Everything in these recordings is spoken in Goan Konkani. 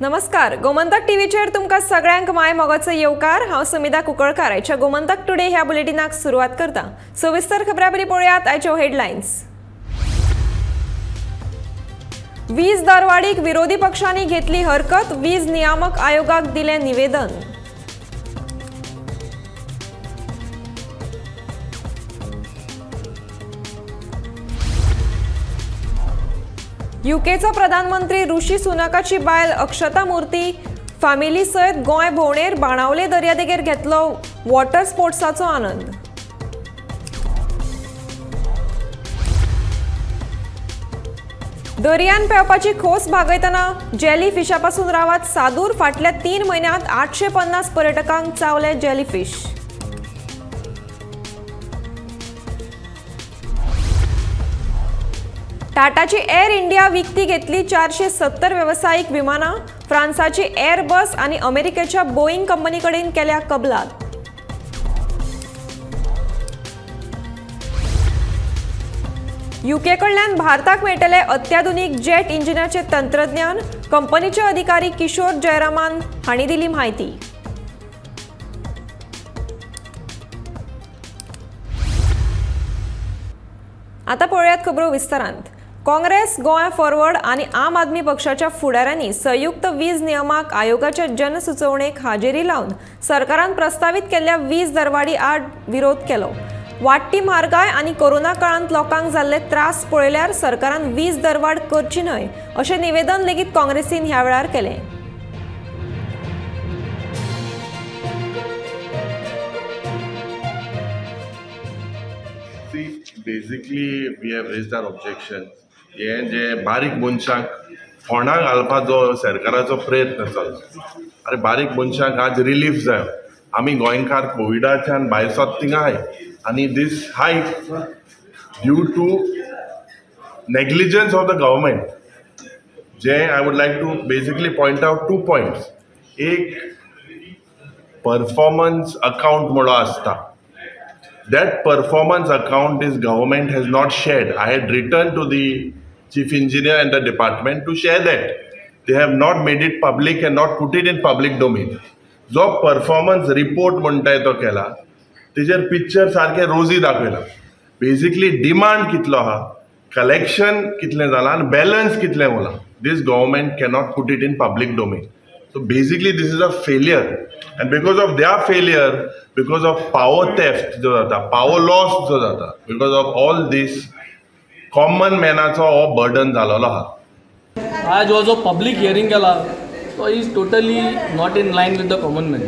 नमस्कार, गोमंतक टीव्हीचेर तुमकां सगळ्यांक my मोगाचो येवकार। हांव समिधा कुंकळकार आयच्या गोमंतक टुडे ह्या बुलेटिनाक सुरवात करता। सविस्तर खबरां पयलीं पळोवयात आयच्यो हेडलायन्स। वीज दरवाडीक विरोधी पक्षांनी घेतली हरकत, वीज नियामक आयोगाक दिलें निवेदन। युकेचो प्रधानमंत्री ऋषी सुनाकाची बायल अक्षता मूर्ती फॅमिली सयत गोंय भोंवडेर बाणावले दर्यादेगेर घेतलो वॉटर स्पोर्ट्साचो आनंद। दर्यान पेंवपाची खोस भागयतना जेली फिशा पासून रावात सादूर। फाटल्या 3 म्हयन्यांत 850 पर्यटकांक चावले जेली फिश। टाटाची एअर इंडिया विकती घेतली 470 वेवसायीक विमानां। फ्रांसाची एअरबस आनी अमेरिकेच्या बोईंग कंपनी कडेन केल्या कबलात। युके कडल्यान भारताक मेळटले अत्याधुनीक जेट इंजिनाचे तंत्रज्ञान, कंपनीचे अधिकारी किशोर जयरामान हांणी दिली म्हायती। आता पळोवयात खबरो विस्तारांत। काँग्रेस, गोंय फॉरवर्ड आनी आम आदमी पक्षाच्या फुडाऱ्यांनी संयुक्त वीज नियामक आयोगाच्या जनसुचोवणेक हाजेरी लावन सरकारान प्रस्तावीत केल्ल्या वीज दरवाडी आड विरोध केलो। वाडटी म्हारगाय आनी कोरोना काळांत लोकांक जाल्ले त्रास पळयल्यार सरकारान वीज दरवाड करची न्हय अशें निवेदन लेगीत काँग्रेसीन ह्या वेळार केलें। Basically, we have raised our objection. हे जे बारीक मनशांक फोंडां घालपाचो सरकाराचो प्रयत्न चल्ला। अरे बारीक मनशांक आज रिलीफ जाय। आमी गोंयकार कोविडाच्यान भायर सरता थिंगा आहाय आनी this hike due to negligence of the government. J I would like to basically point out 2 points. एक परफॉर्मन्स अकाउंट म्हणून आसता, that performance account this government has not shared. I had written to the chief engineer and the department to share that. They have not made it public and not put it in public domain. जो परफॉर्मन्स रिपोर्ट म्हणटाय तो केला, तेजेर पिक्चर सारकें रोजी दाखयला। बेसिकली डिमांड कितलो आहा, कलेक्शन कितलें जालां आनी बॅलन्स कितलें उरलां, this government cannot put it in public domain. So basically this is a failure, and because of their failure, because of power theft जो जाता, power loss जो जाता, because of all this common मॅनाचो हो बर्डन जालोलो आहा। आज हो जो पब्लिक हियरिंग केला तो is totally not in line with the common man.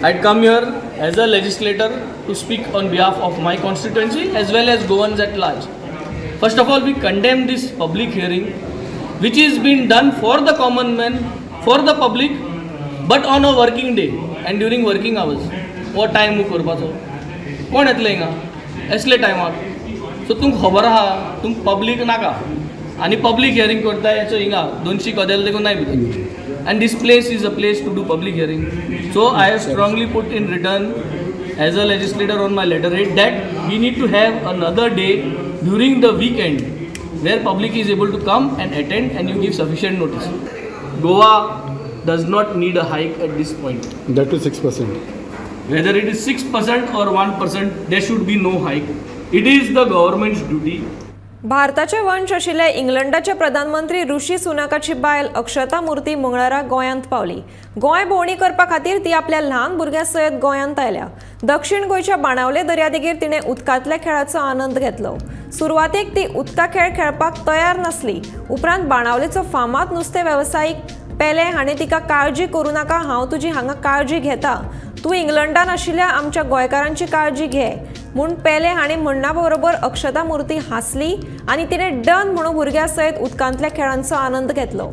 I come here as a legislator to speak on behalf of my constituency as well as Goans at large. First of all, we condemn this public hearing which is been done for the common man, for the public, but on a working day and during working hours. हो टायम करपाचो कोण येतले हिंगा असले टायमार? सो तुमकां खबर आहा तुमकां पब्लीक नाका आनी पब्लीक हियरिंग करता हेचो हिंगा 200 कदेल देखून नाय भितर। And this place is a place to do public hearing. So I have strongly put in return as a legislator on my letter head that we need to have another day during the weekend where public is able to come and attend and you give sufficient notice. Goa does not need a hike at this point. That is 6%. Whether it is 6% or 1%, there should be no hike. It is the government's duty. भारताचे वंश आशिल्ले इंग्लंडाचे प्रधानमंत्री ऋषी सुनाकाची बायल अक्षता मूर्ती मंगळारा गोंयांत पावली। गोंय भोंवडी करपा खातीर ती आपल्या ल्हान भुरग्यां सयत गोंयांत आयल्या। दक्षिण गोंयच्या बाणावले दर्यादेगेर तिणें उदकांतल्या खेळाचो आनंद घेतलो। सुरवातेक ती उदका खेळ खेळपाक तयार नासली। उपरांत बाणावलेचो फामाद नुस्तें वेवसायीक पेले हाणें तिका काळजी करूं नाका, हांव तुजी हांगा काळजी घेता, तूं इंग्लंडान आशिल्ल्या आमच्या गोंयकारांची काळजी घे म्हूण पेले हाणें म्हणणा बरोबर अक्षता मूर्ती हांसली आनी तिणें डन म्हणून भुरग्यां सयत उदकांतल्या खेळांचो आनंद घेतलो।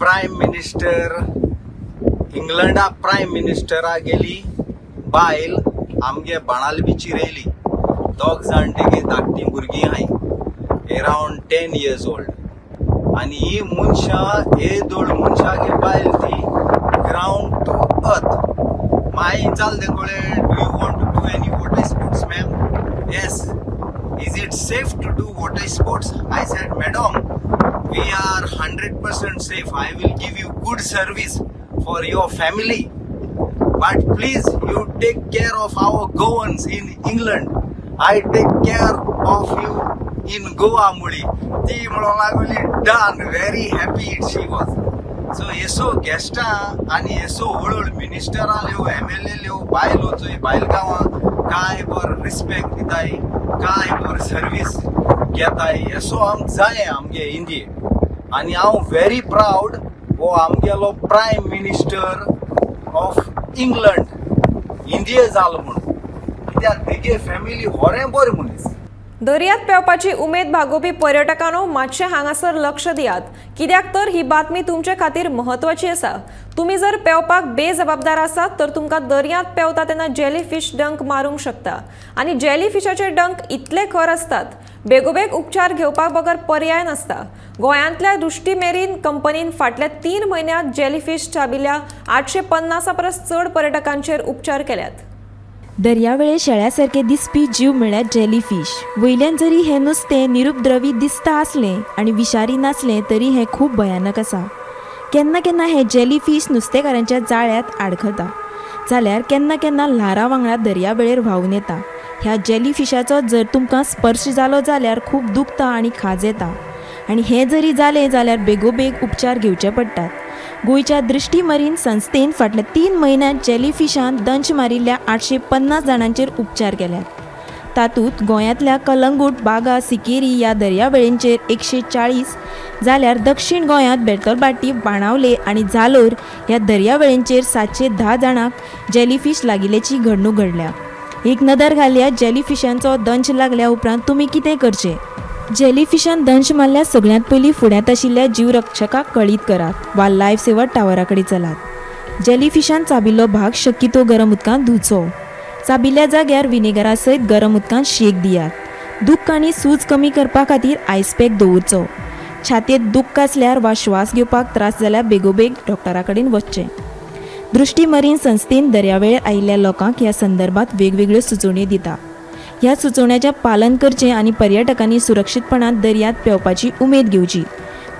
प्रायम मिनिस्टर इंग्लंडा प्रायम मिनिस्टरा गेली बायल आमगे बाणाल बिचीर येयली. दोग जाण तेगे धाकटी भुरगीं आहाय एरावंड 10 years old. आनी ही मनशां येदोळ मनशागे बायल ती ग्रावंड टू अर्थ. मागीर विचारलें तें, do you want to do any water sports ma'am? Yes. Is it safe to do water sports? I said madam, we are 100% safe. I will give you good service for your family, but please you take care of our Goans in England. I take care of you in Goa. मुळी ती म्हणूंक लागली done. Very happy it she was. So येसो गेस्टां आनी येसो हळूहळू मिनिस्टरां ल्यो MLA ल्यो बायलो चोय बायल गांवां काय बरो रिस्पेक्ट दिताय, काय बरो सर्वीस घेताय. येसो आमकां जाय आमगे इंडिये. आनी हांव व्हेरी प्रावड हो आमगेलो प्रायम मिनिस्टर ऑफ इंग्लंड इंडिये जालो म्हणून, कित्याक तेगे फॅमिली होरें बरें मनीस. दर्यांत पेंवपाची उमेद भागोवपी पर्यटकांनो मातशें हांगासर लक्ष दियात, कित्याक तर ही बातमी तुमचे खातीर म्हत्वाची आसा. तुमी जर पेंवपाक बेजबाबदार आसात तर तुमकां दर्यांत पेंवता तेन्ना जेलीफीश डंक मारूंक शकता आनी जेलीफिशाचे डंक इतले खर आसतात बेगोबेग उपचार घेवपा बगर पर्याय नासता. गोंयांतल्या दृष्टी मेरीन कंपनीन फाटल्या 3 म्हयन्यांत जेलीफीश चाबिल्ल्या 850 परस चड पर्यटकांचेर उपचार केल्यात. दर्यावेळे शेळ्यासारखे दिसपी जीव म्हळ्यार जेलीफीश. वयल्यान जरी हें नुस्तें निरुपद्रवी दिसता आसलें आनी विशारी नासलें तरी हें खूब भयानक आसा. केन्ना केन्ना हें जेलीफीश नुस्तेकारांच्या जाळ्यांत आडखळता जाल्यार केन्ना केन्ना ल्हारां वांगडा दर्यावेळेर व्हांवून येता. ह्या जेलीफिशाचो जर तुमकां स्पर्श जालो जाल्यार खूब दुखता आनी खाज येता आनी हें जरी जालें जाल्यार बेगोबेग उपचार घेवचे पडटात. गोंयच्या दृष्टी मरीन संस्थेन फाटल्या 3 म्हयन्यांत जेलीफिशान दंश मारिल्ल्या 850 जाणांचेर उपचार केल्यात. तातूंत गोंयांतल्या कलंगूट, बागा, सिकेरी ह्या दर्यावेळेंचेर 140 जाल्यार दक्षिण गोंयांत बेतोलबाटी, बाणावले आनी जालोर ह्या दर्यावेळेंचेर 710 जाणांक जेलीफीश लागिल्ल्याची घडणूक घडल्या. एक नदर घालया जेलीफिशांचो दंश लागल्या उपरांत तुमी कितें करचें. जेलीफिशान दंश मारल्यार सगळ्यांत पयलीं फुड्यांत आशिल्ल्या जीवरक्षकाक कळीत करात वा लायफ सेवर टावरा कडेन चलात. जेलीफिशान चाबिल्लो भाग शक्यतो गरम उदकांत धुवचो. चाबिल्ल्या जाग्यार विनेगरा सयत गरम उदकांत शेक दियात. दुख्ख आनी सूज कमी करपा खातीर आयस पॅक दवरचो. छातयेंत दुख्ख आसल्यार वा श्वास घेवपाक त्रास जाल्यार बेगोबेग डॉक्टरा कडेन वचचें. दृष्टी मरीन संस्थेन दर्यावेळेर आयिल्ल्या लोकांक ह्या संदर्भात वेगवेगळ्यो सुचोवण्यो दिता. ह्या सुचोवण्याचें पालन करचें आनी पर्यटकांनी सुरक्षीतपणान दर्यांत पेंवपाची उमेद घेवची.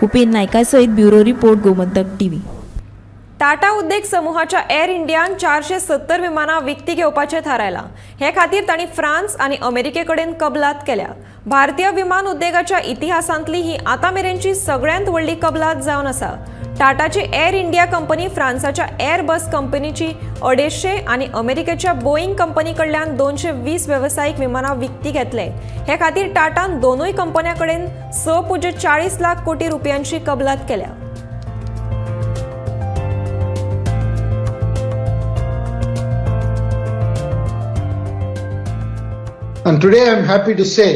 उपेन नायका सयत bureau report, Gomantak TV. Tata उद्देग समूहाच्या एअर इंडियान 470 विमानां विकती घेवपाचें थारायलां. हे खातीर तांणी फ्रांस आनी अमेरिके कडेन कबलात केल्या. भारतीय विमान उद्देगाच्या इतिहासांतली ही आतां मेरेनची सगळ्यांत व्हडली कबलात जावन आसा. टाटाची एअर इंडिया कंपनी फ्रांसाच्या एअर बस कंपनीची 250 आनी अमेरिकेच्या बोईंग कंपनी कडल्यान 220 वेवसायीक विमानां विकती घेतले. हे खातीर टाटान दोनूय कंपन्यां कडेन 6.40 लाख कोटी रुपयांची कबलात केल्या. And today I am happy to say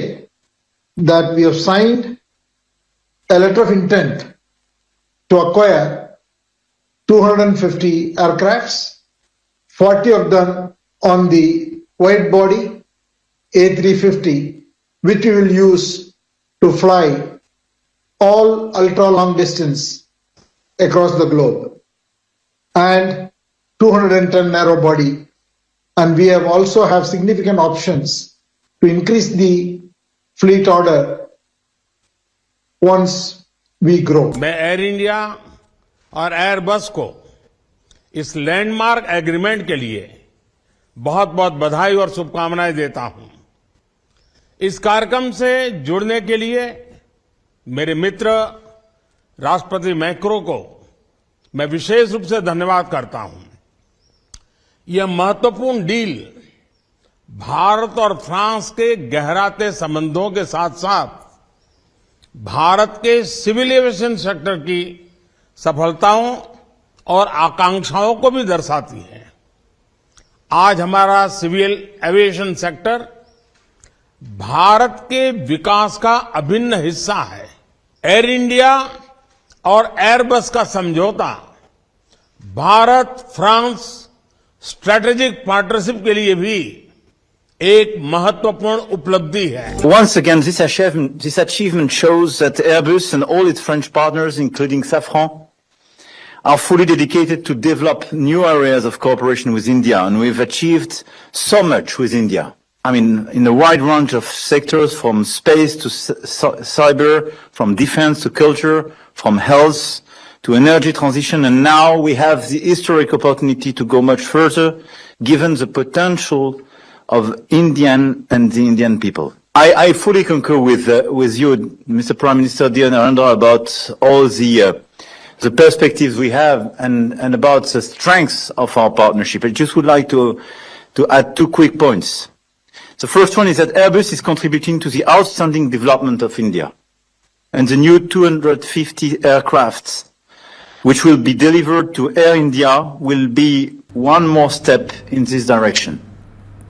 that we have signed a letter of intent to acquire 250 aircrafts, 40 of them on the wide body A350, which we will use to fly all ultra long distance across the globe, and 210 narrow body. And we have also have significant options to increase the fleet order once we grow. मैं एयर इंडिया और एयरबस को इस लैंडमार्क एग्रीमेंट के लिए बहुत बहुत बधाई और शुभकामनाएं देता हूं। इस कार्यक्रम से जुड़ने के लिए मेरे मित्र राष्ट्रपति मैक्रो को मैं विशेष रूप से धन्यवाद करता हूं। यह महत्वपूर्ण डील भारत और फ्रांस के गहराते संबंधों के साथ साथ भारत के सिविल एविएशन सेक्टर की सफलताओं और आकांक्षाओं को भी दर्शाती है। आज हमारा सिविल एविएशन सेक्टर भारत के विकास का अभिन्न हिस्सा है। एयर इंडिया और एयरबस का समझौता भारत फ्रांस स्ट्रेटेजिक पार्टनरशिप के लिए भी एक महत्वपूर्ण उपलब्धि है। Once again, this achievement shows that Airbus and all its French partners, including Safran, are fully dedicated to develop new areas of cooperation with India, and we've achieved so much with India. I mean, in a wide range of sectors, from space to cyber, from defense to culture, from health to energy transition, and now we have the historic opportunity to go much further, given the potential of Indian and the Indian people. I fully concur with you, Mr. Prime Minister, dear Narendra, about all the perspectives we have and about the strengths of our partnership. I just would like to add two quick points. The first one is that Airbus is contributing to the outstanding development of India, and the new 250 aircrafts which will be delivered to Air India will be one more step in this direction.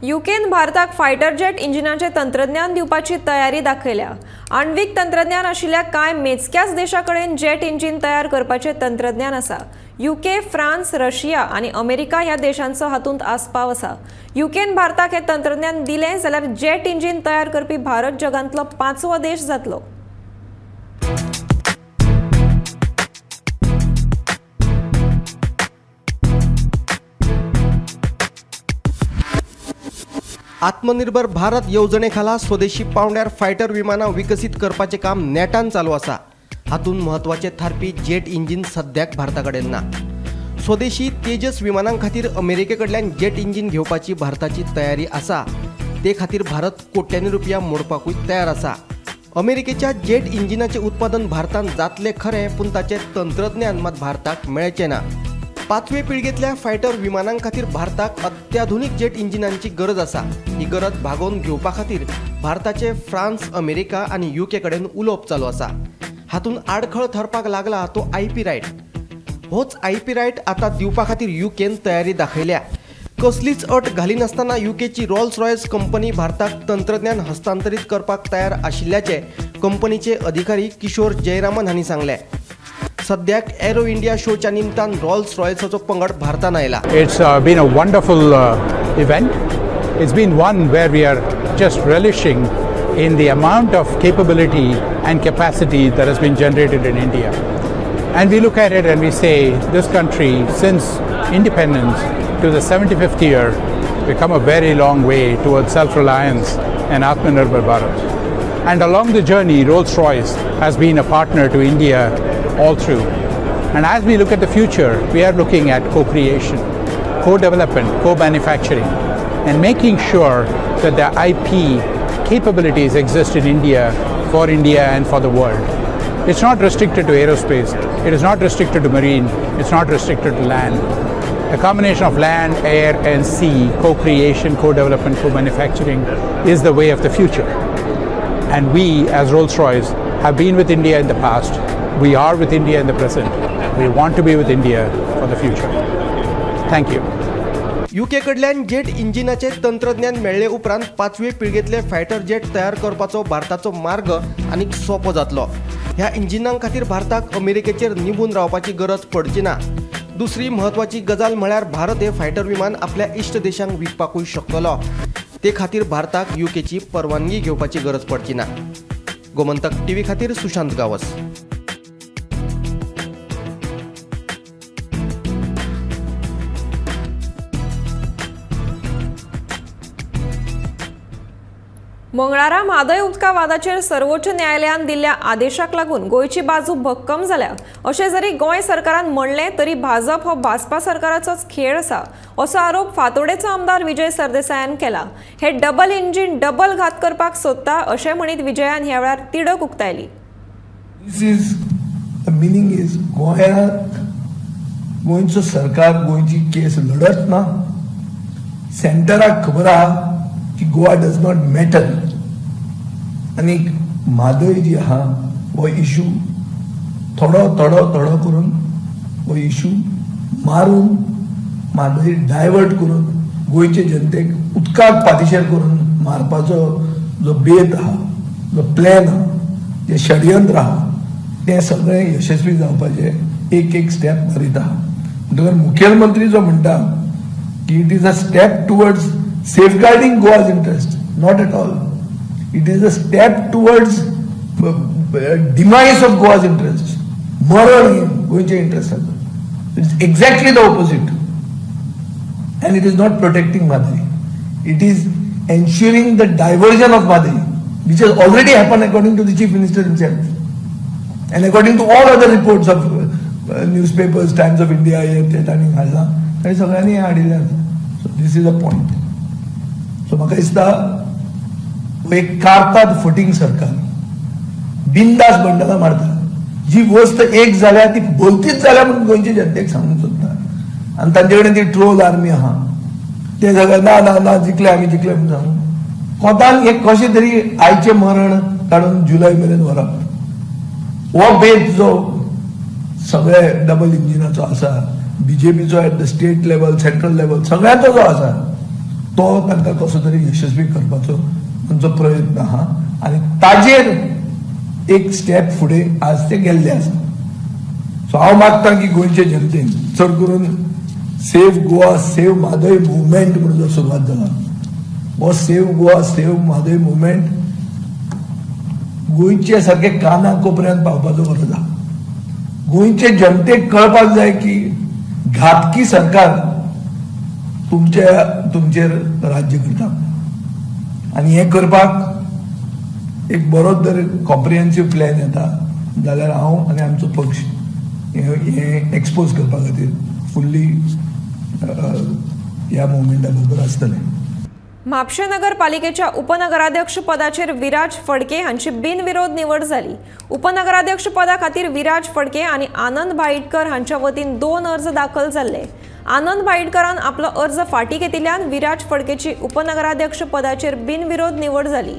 युकेन भारताक फायटर जेट इंजिनाचे तंत्रज्ञान दिवपाची तयारी दाखयल्या. आण्विक तंत्रज्ञान आशिल्ल्या कांय मेजक्याच देशा कडेन जेट इंजिन तयार करपाचें तंत्रज्ञान आसा. युके, फ्रांस, रशिया आनी अमेरिका ह्या देशांचो हातूंत आस्पाव आसा. युकेन भारताक हें तंत्रज्ञान दिलें जाल्यार जेट इंजिन तयार करपी भारत जगांतलो 5वो देश जातलो. आत्मनिर्भर भारत येवजणे खाला स्वदेशी पावंड्यार फायटर विमानां विकसीत करपाचें काम नेटान चालू आसा. हातूंत म्हत्वाचें थारपी जेट इंजिन सद्याक भारता कडेन ना. स्वदेशी तेजस विमानां खातीर अमेरिके कडल्यान जेट इंजिन घेवपाची भारताची तयारी आसा. ते खातीर भारत कोट्यांनी रुपया मोडपाकूय तयार आसा. अमेरिकेच्या जेट इंजिनाचें उत्पादन भारतांत जातलें खरें, पूण ताचें तंत्रज्ञान मात भारताक मेळचें ना. 5वे पिळगेंतल्या फायटर विमानां खातीर भारताक अत्याधुनीक जेट इंजिनांची गरज आसा. ही गरज भागोवन घेवपा खातीर भारताचे फ्रांस, अमेरिका आनी युके कडेन उलोवप चालू आसा. हातूंत आडखळ थारपाक लागला तो आयपी रायट. होच आयपी रायट आतां दिवपा खातीर युकेन तयारी दाखयल्या. कसलीच अट घालिनासतना युकेची रॉल्स रॉयस कंपनी भारताक तंत्रज्ञान हस्तांतरीत करपाक तयार आशिल्ल्याचें कंपनीचे अधिकारी किशोर जयरामन हांणी सांगलें. सद्याक एरो इंडिया शोच्या निमतान रॉल्स रॉयल्साचो पंगड भारतान आयला. It's been a wonderful event. It's been one where we are just relishing in the amount of capability and capacity that has been generated in India. And we look at it and we say, this country, since independence to the 75th year, we've come a very long way towards self-reliance and Atmanirbhar Bharat. And along the journey, Rolls-Royce has been a partner to India all through. And as we look at the future, we are looking at co-creation, co-development, co-manufacturing, and making sure that the IP capabilities exist in India, for India and for the world. It's not restricted to aerospace, it is not restricted to marine, it's not restricted to land. A combination of land, air and sea, co-creation, co-development, co-manufacturing is the way of the future. And we as Rolls-Royce have been with India in the past, we are with India in the present, we want to be with India for the future. Thank you. UK कडल्यान जेट इंजिनाचे तंत्रज्ञान मेळ्ळे उपरांत 5वे पिळगेंतले फायटर जेट तयार करपाचो भारताचो मार्ग आनीक सोंपो जातलो. ह्या इंजिनां खातीर भारताक अमेरिकेचेर निंबून रावपाची गरज पडची ना. दुसरी म्हत्वाची गजाल म्हळ्यार भारत हे फायटर विमान आपल्या इश्ट देशांक विकपाकूय शकतलो. ते खातीर भारताक युकेची परवानगी घेवपाची गरज पडची ना. गोमंतक टीव्ही खातीर सुशांत गावस. मंगळारा म्हादय उदका वादाचेर सर्वोच्च न्यायालयान दिल्ल्या आदेशाक लागून गोंयची बाजू भक्कम जाल्या अशें जरी गोंय सरकारान म्हणलें तरी भाजप हो भाजपा सरकाराचोच खेळ आसा असो आरोप फातोडेचो आमदार विजय सरदेसायान केला. हे डबल इंजीन डबल घात करपाक सोदता अशें म्हणीत विजयान ह्या वेळार तिडक उक्तायली. This is the meaning is गोंयांत गोंयचो सरकार गोंयची केस लढत ना. सेंटराक खबर आहा की गोवा डज not matter आनी म्हादय जी आहा हो इशू थोडो थोडो थोडो करून हो इशू मारून म्हादय डायवर्ट करून गोंयचे जनतेक उदकाक पातिशेर करून मारपाचो जो बेत आहा, जो प्लॅन आहा, जे षडयंत्र आहा तें सगळें यशस्वी जावपाचें एक एक स्टेप मारीत आहा. म्हणटकर मुखेलमंत्री जो म्हणटा की it is a step towards safeguarding Goa's interest, not at all. It is a step towards demise of Goa's interest, मरण गोंयच्या इंट्रस्टाचो. It's exactly the opposite. And it is not protecting Mhadei. It is ensuring the diversion of Mhadei, which has already happened according to the Chief Minister himself and according to all other reports of newspapers, Times of India, हे ते तांणी घाललां आनी सगळ्यांनी हें हाडिल्लें आसा. So this is a point. So म्हाका दिसता एक कारतात फटींग सरकार बिंदास बंडलां मारता. जी वस्त एक जाल्या ती भलतीच जाल्या म्हणून गोंयचे जनतेक सांगूंक सोदता आनी तांचे कडेन ती ट्रोल आर्मी आहा, ते सगळे ना ना ना जिखले आमी जिखले म्हणून सांगून कोतान हे कशें तरी आयचें मरण काडून जुलय मेरेन व्हरप हो बेत जो सगळे डबल इंजिनाचो आसा, बीजेपीचो at the state level, central level सगळ्यांचो जो आसा तो तांकां कसो तरी यशस्वी करपाचो तांचो प्रयत्न आहा आनी ताजेर एक स्टेप फुडें आज ते गेल्ले आसा. सो हांव मागता की गोंयचे जनतेन चड करून save Goa save Mhadei movement म्हणून जो सुरवात जाला हो save Goa save Mhadei movement गोंयचे सारके काना कोपऱ्यान पावपाचो गरज आहा. गोंयचे जनतेक कळपाक जाय की घातकी सरकार तुमचेर राज्य करता आनी हें करपाक एक बरो जर कॉम्प्रिहेन्सीव प्लॅन येता जाल्यार हांव आनी आमचो पक्ष हें एक्सपोज करपा खातीर फुल्ली ह्या मुवमेंटा बरोबर आसतलें. म्हापशें नगरपालिकेच्या उपनगराध्यक्ष पदाचेर विराज फडके हांची बिनविरोध निवड जाली. उपनगराध्यक्ष पदा खातीर विराज फडके आनी आनंद भाईटकर हांच्या वतीन 2 अर्ज दाखल जाल्ले. आनंद भाईटकरान आपलो अर्ज फाटी घेतिल्ल्यान विराज फडकेची उपनगराध्यक्ष पदाचेर बिनविरोध निवड जाली.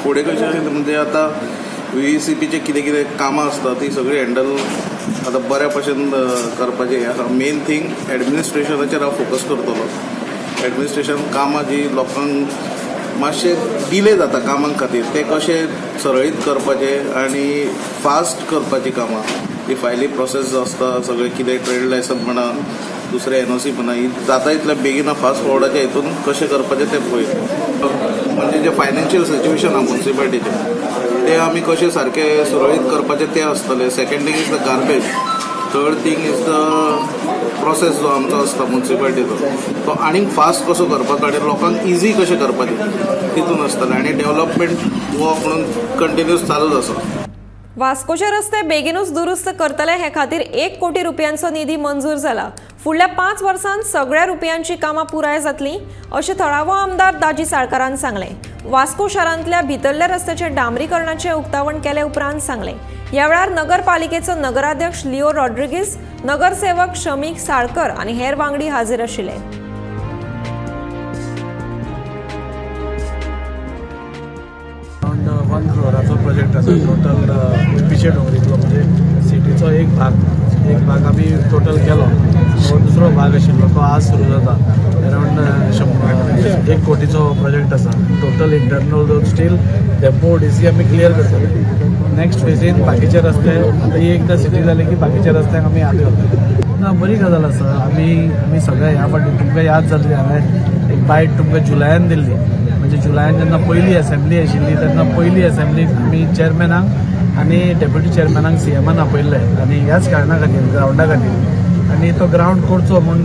फुडें कशें म्हणजे आतां VECPचे कितें कितें कामां आसता ती सगळीं हँडल आतां बऱ्या भशेन करपाचें हें आसा. मेन थींग एडमिनिस्ट्रेशनाचेर हांव फोकस करतलो. एडमिनिस्ट्रेशन कामां जी लोकांक मातशें डिले जाता कामां खातीर ते कशें सरळीत करपाचें आनी फास्ट करपाचीं कामां, ती फायली प्रोसेस जो आसता सगळें कितें ट्रेड लायसन्स म्हणा दुसरें NOC म्हणा ही जाता इतल्या बेगीन फास्ट फॉरवर्डाच्या हितून कशें करपाचें तें पळयत. म्हणजे जे फायनान्शियल सिच्युएशन आहा मुन्सिपालिटीचें तें आमी कशें सारकें सुरळीत करपाचें तें आसतलें. Second thing is the garbage, third thing is the process जो आमचो आसता मुन्सिपालिटीचो तो आनीक फास्ट कसो करपाचो आनी लोकांक इजी कशें करपाचें तितून आसतलें आनी डेव्हलपमेंट वर्क म्हणून कंटिन्यूस चालूच आसा. वास्कोचे रस्ते बेगीनूच दुरुस्त करतले हे खातीर 1 कोटी रुपयांचो निधी मंजूर जाला. फुडल्या 5 वर्सांत सगळ्या रुपयांची कामां पुराय जातली अशें थळावो आमदार दाजी साळकारान सांगलें. वास्को शारांतल्या भितरल्या रस्त्याचे डांबरीकरणाचें उक्तावण केले उपरांत सांगलें. ह्या वेळार नगरपालिकेचो नगराध्यक्ष लिओ रॉड्रिगीस, नगरसेवक शमीक साळकर आनी हेर वांगडी हाजीर आशिल्ले. 1 क्रोराचो प्रोजेक्ट आसा टोटल पिशे डोंगरीतलो, म्हणजे सिटीचो एक भाग आमी टोटल केलो. दुसरो भाग आशिल्लो तो आज सुरू जाता. अरावंड 1 कोटीचो प्रोजेक्ट आसा. Total internal road still Dempo DC आमी क्लियर करतले. नेक्स्ट फेजीन बाकीचे रस्ते आतां ही एकदां सिटी जाली की बाकीच्या रस्त्यांक आमी हात घालतले. ना, बरी गजाल आसा. आमी सगळे ह्या फावटी तुमकां याद जातली हांवें एक बायट तुमकां जुलयान दिल्ली. म्हणजे जुलयान जेन्ना पयली एसेंब्ली आशिल्ली तेन्ना पयली एसेंब्लीक आमी चेअरमॅनाक आनी डेप्युटी चेअरमॅनाक सीएमान आपयल्ले आनी ह्याच कारणा खातीर ग्रावंडा खातीर आनी तो ग्रावंड करचो म्हूण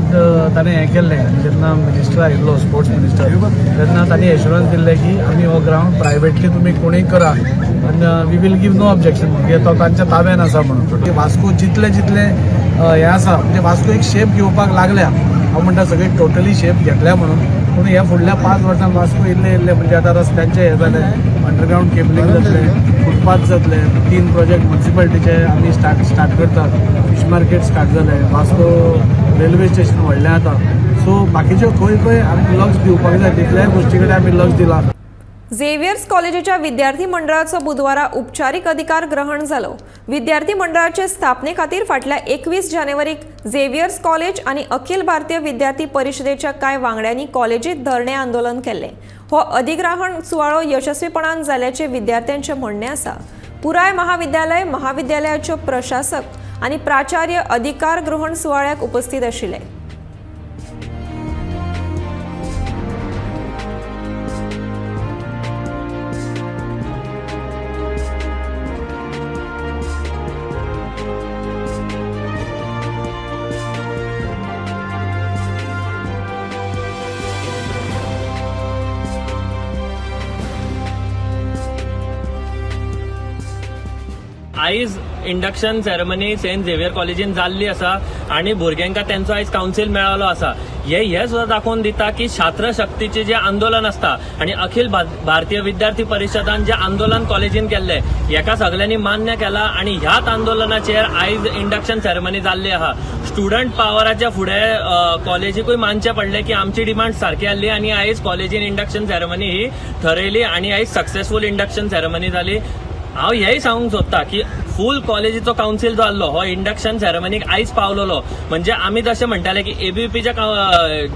ताणें हें केल्लें. आनी जेन्ना मिनिस्टर आयिल्लो स्पोर्ट्स मिनिस्टर तेन्ना तांणी एश्युरन्स दिल्लें की आमी हो ग्रावंड प्रायवेटली तुमी कोणूय करा आनी we will give no objection, म्हणजे तो तांच्या ताब्यान आसा म्हणून. वास्को जितले जितले हें आसा म्हणजे वास्को एक शेप घेवपाक लागल्या. हांव म्हणटा सगळी टोटली शेप घेतल्या म्हणून, पूण ह्या फुडल्या 5 वर्सांत वास्को इल्ले इल्ले म्हणजे आतां रस्त्यांचें हें जालें, अंडरग्रावंड केबलिंग जातलें, फुटपाथ जातले, 3 प्रोजेक्ट मुन्सिपालिटीचे आमी स्टार्ट करतात, फिश मार्केट स्टार्ट जालें, वास्को रेल्वे स्टेशन व्हडलें आतां. सो बाकीच्यो खंय खंय आमी लक्ष दिवपाक जाय तितल्याय गोश्टी कडेन आमी लक्ष दिलां. झेवियर्स कॉलेजीच्या विद्यार्थी मंडळाचो बुधवारा उपचारीक अधिकार ग्रहण जालो. विद्यार्थी मंडळाचे स्थापने खातीर फाटल्या 21 जानेवारीक झेवियर्स कॉलेज आनी अखिल भारतीय विद्यार्थी परिषदेच्या कांय वांगड्यांनी कॉलेजीत धरणे आंदोलन केल्लें. हो अधिग्रहण सुवाळो यशस्वीपणान जाल्याचें विद्यार्थ्यांचें म्हणणें आसा. पुराय महाविद्यालय, महाविद्यालयाच्यो प्रशासक आनी प्राचार्य अधिकार ग्रहण सुवाळ्याक उपस्थित आशिल्ले. आयज इंडक्शन सेरेमनी सेंट झेवियर कॉलेजीन जाल्ली आसा आनी भुरग्यांक तेंचो आयज कावन्सील मेळ्ळो आसा. हे सुद्दां दाखोवन दिता की छात्र शक्तीचें जें आंदोलन आसता आनी अखिल भारतीय विद्यार्थी परिशदान जें आंदोलन कॉलेजीन केल्लें हेका सगल्यांनी मान्य केलां आनी ह्याच आंदोलनाचेर आयज इंडक्शन सेरेमनी जाल्ली आहा. स्टुडंट पावराच्या फुडें कॉलेजीकूय मानचें पडलें की आमची डिमांड सारकी आसली आनी आयज कॉलेजीन इंडक्शन सेरेमनी ही थरयली आनी आयज सक्सेसफूल इंडक्शन सेरेमनी जाली. हांव हेय सांगूंक सोदता की फूल कॉलेजीचो कावन्सील जो आसलो हो इंडक्शन सेरेमनीक आयज पावलेलो. म्हणजे आमी जशें म्हणटाले की एबीवीपीचे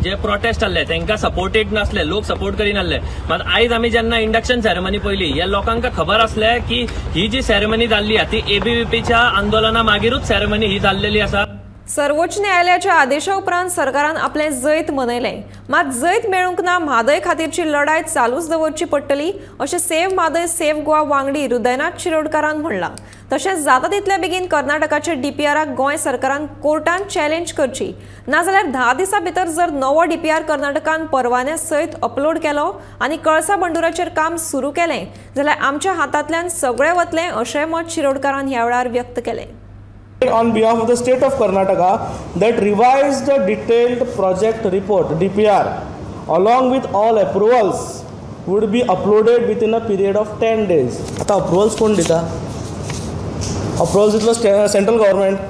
जे प्रोटेस्ट आसले तांकां सपोर्टेड नासले, लोक सपोर्ट करिनासले. मात आयज आमी जेन्ना इंडक्शन सेरेमनी पळयली ह्या लोकांक खबर आसलें की ही जी सेरेमनी जाल्ली आसा ती एबीवीपीच्या आंदोलना मागीरूच सेरेमनी ही जाल्लेली आसा. सर्वोच्च न्यायालयाच्या आदेशा उपरांत सरकारान आपलें जैत मनयलें. मात जैत मेळूंक ना म्हादय खातीरची लढाय चालूच दवरची पडटली अशें सेव्ह म्हादय सेव्ह गोवा वांगडी हृदयनाथ शिरोडकारान म्हणलां. तशेंच जाता तितल्या बेगीन कर्नाटकाच्या डीपीआराक गोंय सरकारान कोर्टान चॅलेंज करची, नाजाल्यार 10 दिसां भितर जर नवो डीपीआर कर्नाटकान परवान्या सयत अपलोड केलो आनी कळसा बंडुराचेर काम सुरू केलें जाल्यार आमच्या हातांतल्यान सगळें वतलें अशें मत शिरोडकारान ह्या वेळार व्यक्त केलें. On behalf of the state of Karnataka that revised the detailed project report DPR along with all approvals would be uploaded within a period of 10 days. आता approvals कोण दिता? Approvals दितलो central government.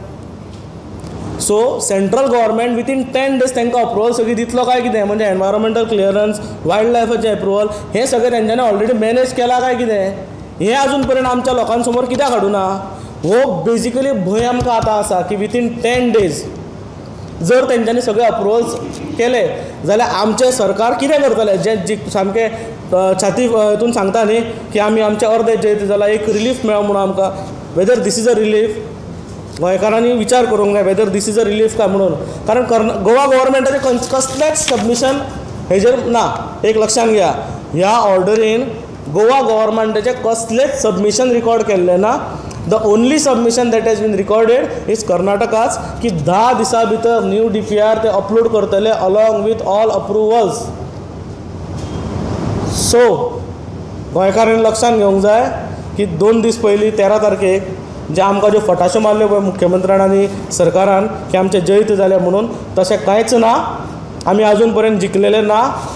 So central government within 10 days तांकां अप्रुवल सगळी दितलो काय कितें, म्हणजे एनवायरमेंटल क्लियरन्स, वायल्ड लायफाचें अप्रुवल हें सगळें तेंच्यांनी ऑलरेडी मॅनेज केलां काय कितें, हें अजून पर्यंत आमच्या लोकां समोर कित्याक हाडूना? हो बेजिकली भंय आमकां आतां आसा की विथीन 10 डेज जर तेंच्यांनी सगळे अप्रुवल्स केले जाल्यार आमचें सरकार कितें करतलें? जें सामकें छाती हितून सांगता न्ही की आमी आमचें अर्दे जैत जालां, एक रिलीफ मेळो म्हणून आमकां, whether this is a relief, गोंयकारांनी विचार करूंक जाय whether this is a relief काय म्हणून. कारण गोवा गव्हर्मेंटाचें कसलेंच सबमिशन हेजेर ना. एक लक्षांत घ्या, ह्या ऑर्डरीन गोवा गव्हर्मेंटाचें कसलेंच सबमिशन रिकॉर्ड केल्लें ना. The only submission that has been recorded is Karnataka's की 10 दिसां भितर न्यू DPR ते अपलोड करतले along with all approvals. So गोंयकारांनी लक्षांत घेवंक जाय की 2 दीस पयलीं 13 तारखेक जे आमकां ज्यो फटाश्यो मारल्यो पळय मुख्यमंत्र्यान आनी सरकारान की आमचें जैत जालें म्हणून, तशें कांयच ना. आमी अजून पर्यंत जिखलेले ना.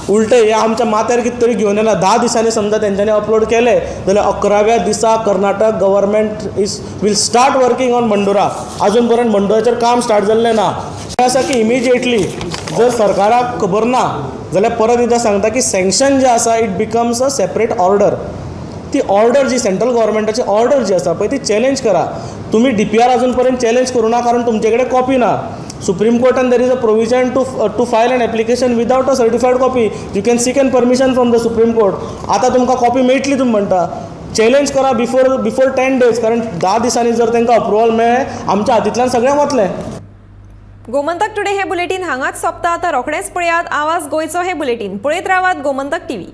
उलटे हे आमच्या माथ्यार कितें तरी घेवन येना. 10 दिसांनी समजा तेंच्यांनी अपलोड केले जाल्यार 11व्या दिसा Karnataka government is will start working on Bandura. अजून पर्यंत बंडुराचेर काम स्टार्ट जाल्लें ना. आसा की इमिजिएटली जर सरकाराक खबर ना जाल्यार परत एकदां सांगता की सँक्शन जें आसा it becomes a separate order. ती ऑर्डर जी सेंट्रल गव्हर्मेंटाची ऑर्डर जी आसा पळय ती चॅलेंज करा. तुमी DPR अजून पर्यंत चॅलेंज करूं ना कारण तुमचे कडेन कॉपी ना. Supreme Court and there is a provision to file an application without a certified copy. You can seek an permission from the Supreme Court. आतां तुमकां कॉपी मेळटली तुमी म्हणटा, चॅलेंज करा बिफोर 10 डेज, कारण 10 दिसांनी जर तांकां अप्रुवल मेळ्ळें आमच्या हातींतल्यान सगळें वतलें. गोमंतक टुडे हे बुलेटीन हांगाच सोंपता. आतां रोखडेंच पळयात आवाज गोंयचो हे बुलेटीन. पळयत रावात गोमंतक टीव्ही.